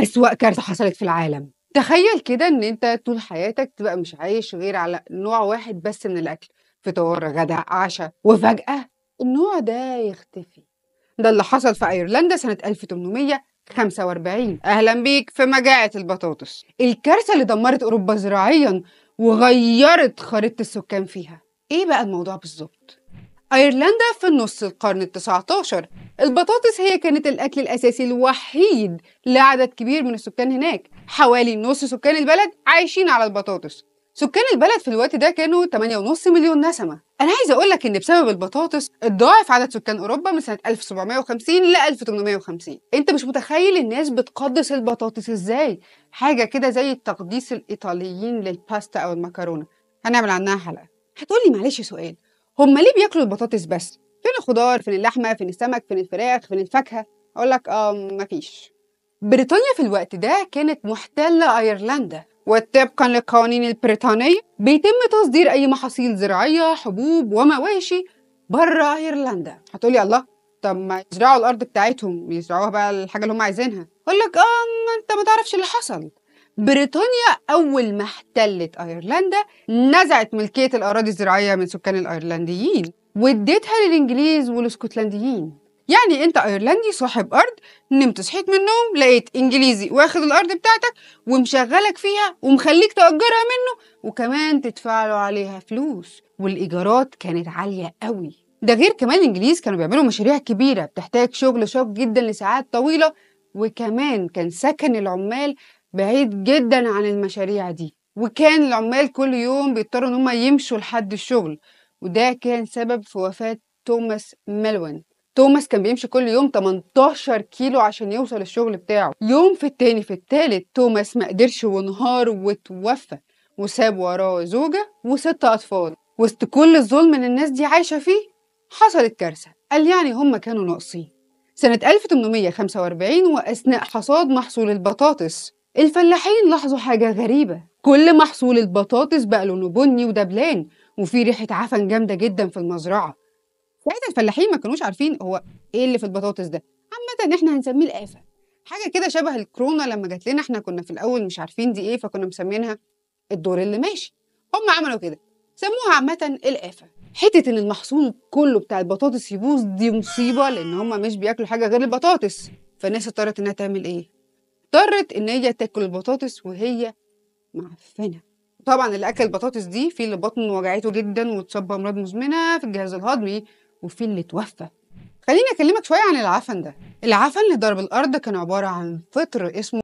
أسوأ كارثة حصلت في العالم. تخيل كده إن أنت طول حياتك تبقى مش عايش غير على نوع واحد بس من الأكل، فطار، غدا، عشا، وفجأة النوع ده يختفي. ده اللي حصل في أيرلندا سنة 1845. أهلا بيك في مجاعة البطاطس، الكارثة اللي دمرت أوروبا زراعيا وغيرت خريطة السكان فيها. إيه بقى الموضوع بالظبط؟ أيرلندا في نص القرن ال19 البطاطس هي كانت الأكل الأساسي الوحيد لعدد كبير من السكان هناك. حوالي نص سكان البلد عايشين على البطاطس. سكان البلد في الوقت ده كانوا 8.5 مليون نسمة. أنا عايزة أقولك إن بسبب البطاطس اتضاعف عدد سكان أوروبا من سنة 1750 ل 1850. أنت مش متخيل الناس بتقدس البطاطس إزاي، حاجة كده زي تقديس الإيطاليين للباستا أو المكرونة. هنعمل عنها حلقة. هتقولي معلش سؤال، هما ليه بياكلوا البطاطس بس؟ فين الخضار؟ فين اللحمة؟ فين السمك؟ فين الفراخ؟ فين الفاكهة؟ أقول لك مفيش. بريطانيا في الوقت ده كانت محتلة أيرلندا، وطبقا للقوانين البريطانية بيتم تصدير أي محاصيل زراعية، حبوب ومواشي بره أيرلندا. هتقولي الله، طب ما يزرعوا الأرض بتاعتهم، يزرعوها بقى الحاجة اللي هم عايزينها. أقول لك ما أنت ما تعرفش اللي حصل. بريطانيا أول ما احتلت أيرلندا نزعت ملكية الأراضي الزراعية من سكان الأيرلنديين واديتها للإنجليز والاسكتلنديين. يعني أنت أيرلندي صاحب أرض، نمت صحيت من النوم لقيت إنجليزي واخد الأرض بتاعتك ومشغلك فيها ومخليك تأجرها منه وكمان تدفع له عليها فلوس، والإيجارات كانت عالية قوي. ده غير كمان الإنجليز كانوا بيعملوا مشاريع كبيرة بتحتاج شغل شاق جدا لساعات طويلة، وكمان كان سكن العمال بعيد جدا عن المشاريع دي، وكان العمال كل يوم بيضطروا ان هم يمشوا لحد الشغل، وده كان سبب في وفاة توماس ميلوين. توماس كان بيمشي كل يوم 18 كيلو عشان يوصل الشغل بتاعه. يوم في التاني في التالت توماس ما قدرش وانهار وتوفى، وساب وراه زوجة و6 أطفال. وسط كل الظلم اللي الناس دي عايشة فيه حصلت كارثة، قال يعني هم كانوا ناقصين. سنة 1845 وأثناء حصاد محصول البطاطس الفلاحين لاحظوا حاجة غريبة، كل محصول البطاطس بقى لونه بني ودبلان وفي ريحة عفن جامدة جدا في المزرعة. ساعتها الفلاحين ما كانوش عارفين هو ايه اللي في البطاطس ده. عامة احنا هنسميه الآفة، حاجة كده شبه الكورونا لما جات لنا، احنا كنا في الأول مش عارفين دي ايه فكنا مسمينها الدور اللي ماشي. هم عملوا كده سموها عامة الآفة. حتة ان المحصول كله بتاع البطاطس يبوظ دي مصيبة، لأن هم مش بياكلوا حاجة غير البطاطس. فالناس اضطرت انها تعمل ايه؟ اضطرت ان هي تاكل البطاطس وهي معفنه. طبعا اللي اكل البطاطس دي في اللي بطنه وجعته جدا واتصاب بامراض مزمنة في الجهاز الهضمي، وفي اللي توفى. خليني اكلمك شوية عن العفن ده. العفن اللي ضرب الارض كان عبارة عن فطر اسمه